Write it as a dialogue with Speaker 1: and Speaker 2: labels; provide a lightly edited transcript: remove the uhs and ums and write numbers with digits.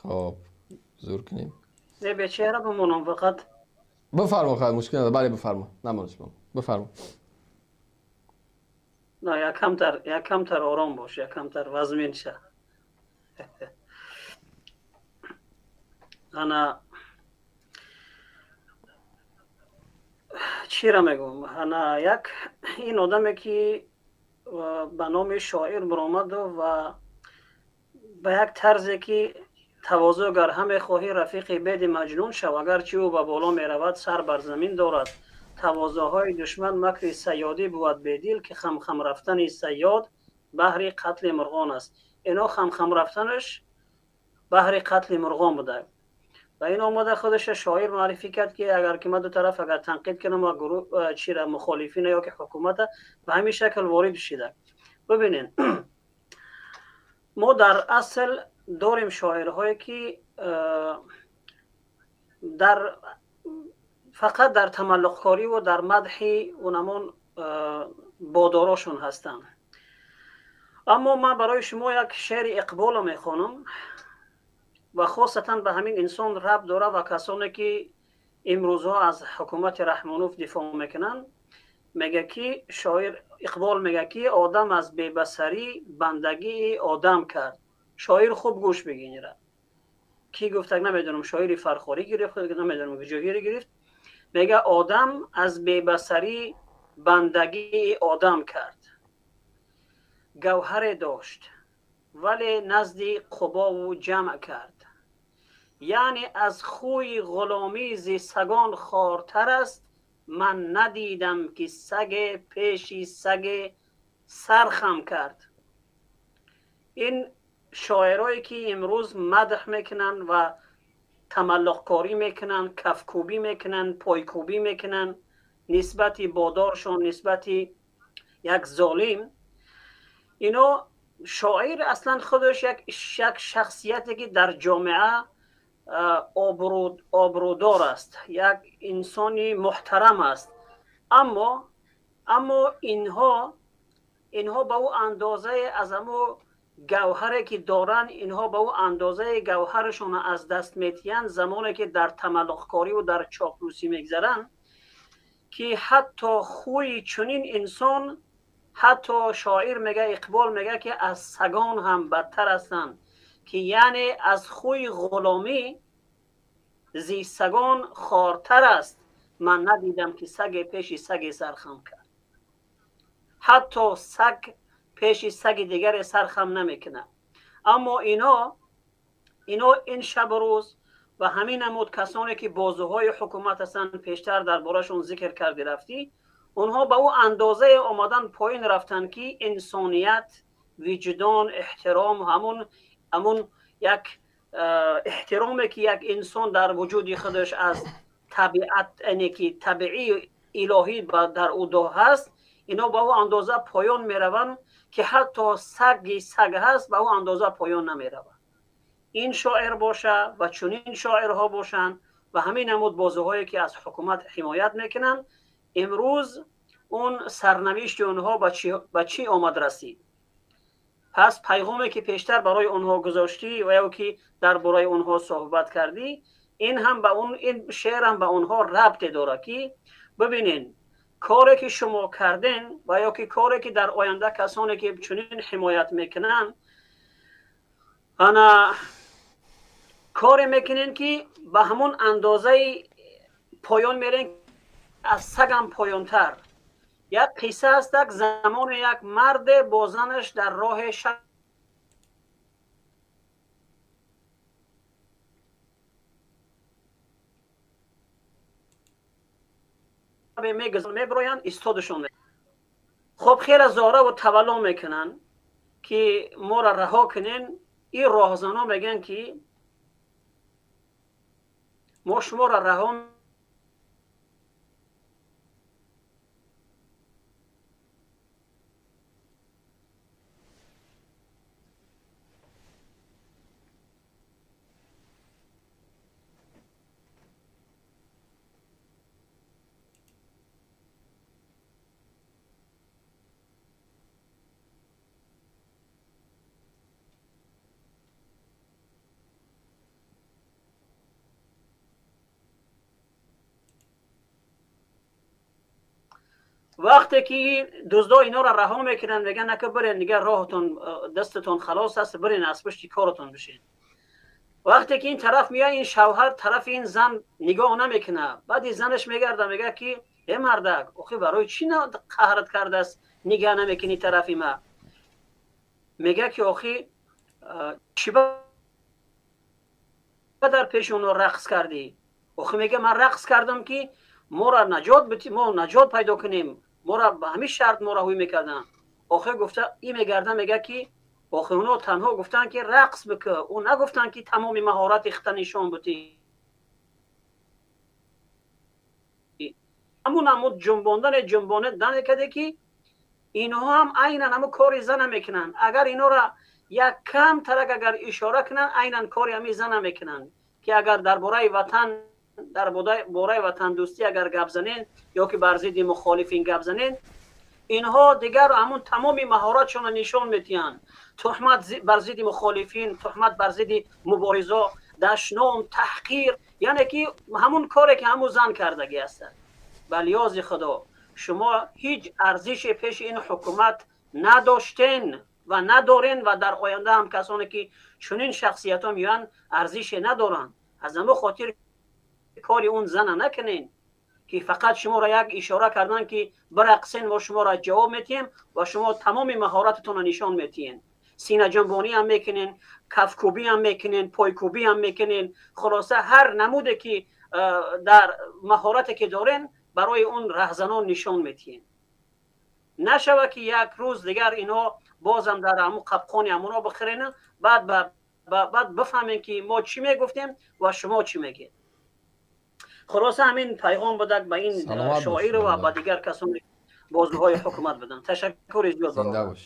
Speaker 1: Хоб, зур кунем.
Speaker 2: Не, бечера бимонам фақат.
Speaker 1: Бифармо, хай, мушкил надорад. Бале, бифармо. Намон шумо. Бифармо.
Speaker 2: На, якамтар ором бош, якамтар вазмин ша. Ана чира мегӯм? Ана як ин одаме ки ба номи шоир баромаду ва ба як тарзе ки тавозӯ гар ҳаме хоҳӣ рафиқи беди маҷнун шав, агарчи ӯ ба боло меравад, сар бар замин дорад. Тавозӯҳои душман макри сайёдӣ бувад бедил, ки хамхам рафтани сайёд баҳри қатли мурғон аст. Ино хамхам рафтанаш баҳри қатли мурғон буда. Ва ин омада худаш шоир муаррифӣ кард, ки агар ки ман ду тараф агар танқид кунам ва гурӯҳ чира мухолифина ё ки ҳукумата ба ҳамин шакл ворид шида. Бибинед, мо дар асл дорем шоирҳое ки дар фақат дар тамаллуқкорӣ ва дар мадҳи унамон бодорошон ҳастанд. Аммо ман барои шумо як шеъри Иқболро мехонам ва хосатан ба ҳамин инсон рабт дорад ва касоне ки имрӯзҳо аз ҳукумати Раҳмонов дифоъ мекунанд. Мега ки шоир Иқбол мега ки одам аз бебасарӣ бандагии одам кард. Шоир хуб гӯш бигирад. Ки гуфтак намедонам, шоири Фархорӣ гирифт, намедонам куҷогири гирифт. Мега одам аз бебасарӣ бандагии одам кард. Гавҳаре дошт, вале назди қубову ҷамъ кард. Яъне аз хӯи ғуломӣ зи сагон хортар аст, ман надидам ки саге пеши саге сархам кард. Ин шоирое ки имрӯз мадҳ мекунанд ва тамаллуқкорӣ мекунанд, кафкӯбӣ мекунанд, пойкӯбӣ мекунанд нисбати бодоршон, нисбати як золим, ино шоир аслан худаш як шахсияте ки дар ҷомеа обрӯдор аст, як инсони муҳтарам аст. Аммо инҳо ба ӯ андозае аз амо гавҳаре ки доранд, инҳо ба ӯ андозаи гавҳарашонро аз даст метиҳанд замоне ки дар тамаллуқкориву дар чоплусӣ мегзаранд, ки ҳатто хӯи чунин инсон, ҳатто шоир мега, Иқбол мега ки аз сагон ҳам бадтар ҳастанд, ки яъне аз хӯи ғуломӣ зи сагон хортар аст. Ман надидам ки саге пеши саге сархам кард. Ҳатто саг пеши саги дигаре сархам намекунад. Аммо ино ин шабу рӯз ва ҳамин намуд касоне ки бозуҳои ҳукумат ҳастанд, пештар дар борашон зикр карди рафтӣ, онҳо ба ӯ андозае омадан поин рафтанд ки инсоният, виҷдон, эҳтиром, ҳамун як эҳтироме ки як инсон дар вуҷуди худаш аз табиат, яъне ки табиӣ илоҳӣ дар ӯ до ҳаст, ино ба ӯ андоза поён мераванд ки ҳатто саги саг ҳаст ба ӯ андоза поён намеравад. Ин шоир боша ва чунин шоирҳо бошанд ва ҳамин намуд бозуҳое ки аз ҳукумат ҳимоят мекунанд, имрӯз он сарнавишти онҳо ба чӣ омад расид? Пас пайғоме ки пештар барои онҳо гузоштӣ ва ё ки дар бораи онҳо суҳбат кардӣ, ин ҳам ба он, ин шеър ҳам ба онҳо рабте дорад ки бибинен коре ки шумо карден ва ё ки коре ки дар оянда касоне ки чунин ҳимоят мекунанд, ана коре мекунен ки ба ҳамон андозаи поён мерен, аз сагам поёнтар. Як қисса аст, як замоне як марде бо занаш дар роҳи шаб меброянд, истодашон. Хоб хеле зора ва тавалло мекунанд ки моро раҳо кунен. Ин роҳзано мегӯянд ки мо шуморо раҳо Вақте ки дуздо инора раҳо мекунанд, мегӯянд, ака, бирен, дигар роҳатон, дастатон халос аст, бирен, аз пушти коротон бишин. Вақте ки ин тараф меяд, ин шавҳар тарафи ин зан нигоҳ намекунад. Баъди занаш мегарда, мегӯяд, ки э мардак, охи барои чӣ қаҳрат кардааст, нигаҳ намекунӣ тарафи ма? Мегӯяд, ки охи чӣ дар пеши онҳо рақс кардӣ? Охи, мега, ман рақс кардам, ки моро наҷот, мо наҷот пайдо кунем, моро ба ҳамин шарт моро ҳуй мекарданд. Охир гуфта и мегарда, мега, ки охи онҳо танҳо гуфтанд, ки рақс бикӯ, ӯ нагуфтанд, ки тамоми маҳорати хита нишон бутӣ. Ҳамун ҳамун ҷунбондане ҷунбонидане каде, ки инҳо ҳам айнан ҳамун кори зана мекунанд. Агар инҳоро як кам тарак агар ишора кунанд, айнан кори ҳамин зана мекунанд, ки агар дар бораи ватан, дар бораи ватандӯстӣ агар гап занен ё ки бар зидди мухолифин гап занен, инҳо дигар ҳамун тамоми маҳоратшонро нишон медиҳанд: туҳмат бар зидди мухолифин, туҳмат бар зидди муборизо, дашном, таҳқир, яъне ки ҳамун коре, ки ҳамун зан кардагӣ ҳастад. Ба лиёзи Худо, шумо ҳеҷ арзише пеши ин ҳукумат надоштен ва надорен ва дар оянда ҳам касоне, ки чунин шахсиятҳо меоянд, арзише надоранд. Аз ҳамон хотир кори он зана накунен, ки фақат шуморо як ишора кардан, ки бирақсен, мо шуморо ҷавоб метиҳем ва шумо тамоми маҳорататонро нишон метиҳен. Синаҷунбонӣ ҳам мекунен, кафкӯбӣ ҳам мекунен, пойкӯбӣ ҳам мекунен, хулоса, ҳар намуде, ки дар маҳорате, ки дорен, барои он раҳзанон нишон метиҳен. Нашава, ки як рӯз дигар инҳо бозам дар ҳамун қабқони ҳамуно бихӯрена, баъд бифаҳмем, ки мо чӣ мегуфтем ва шумо чӣ мегед. Хулоса, ҳамин пайғом будак ба ин шоир ва ба дигар касоне, бозуҳои ҳукумат буданд. Ташаккури зиёд.
Speaker 1: Зинда бош.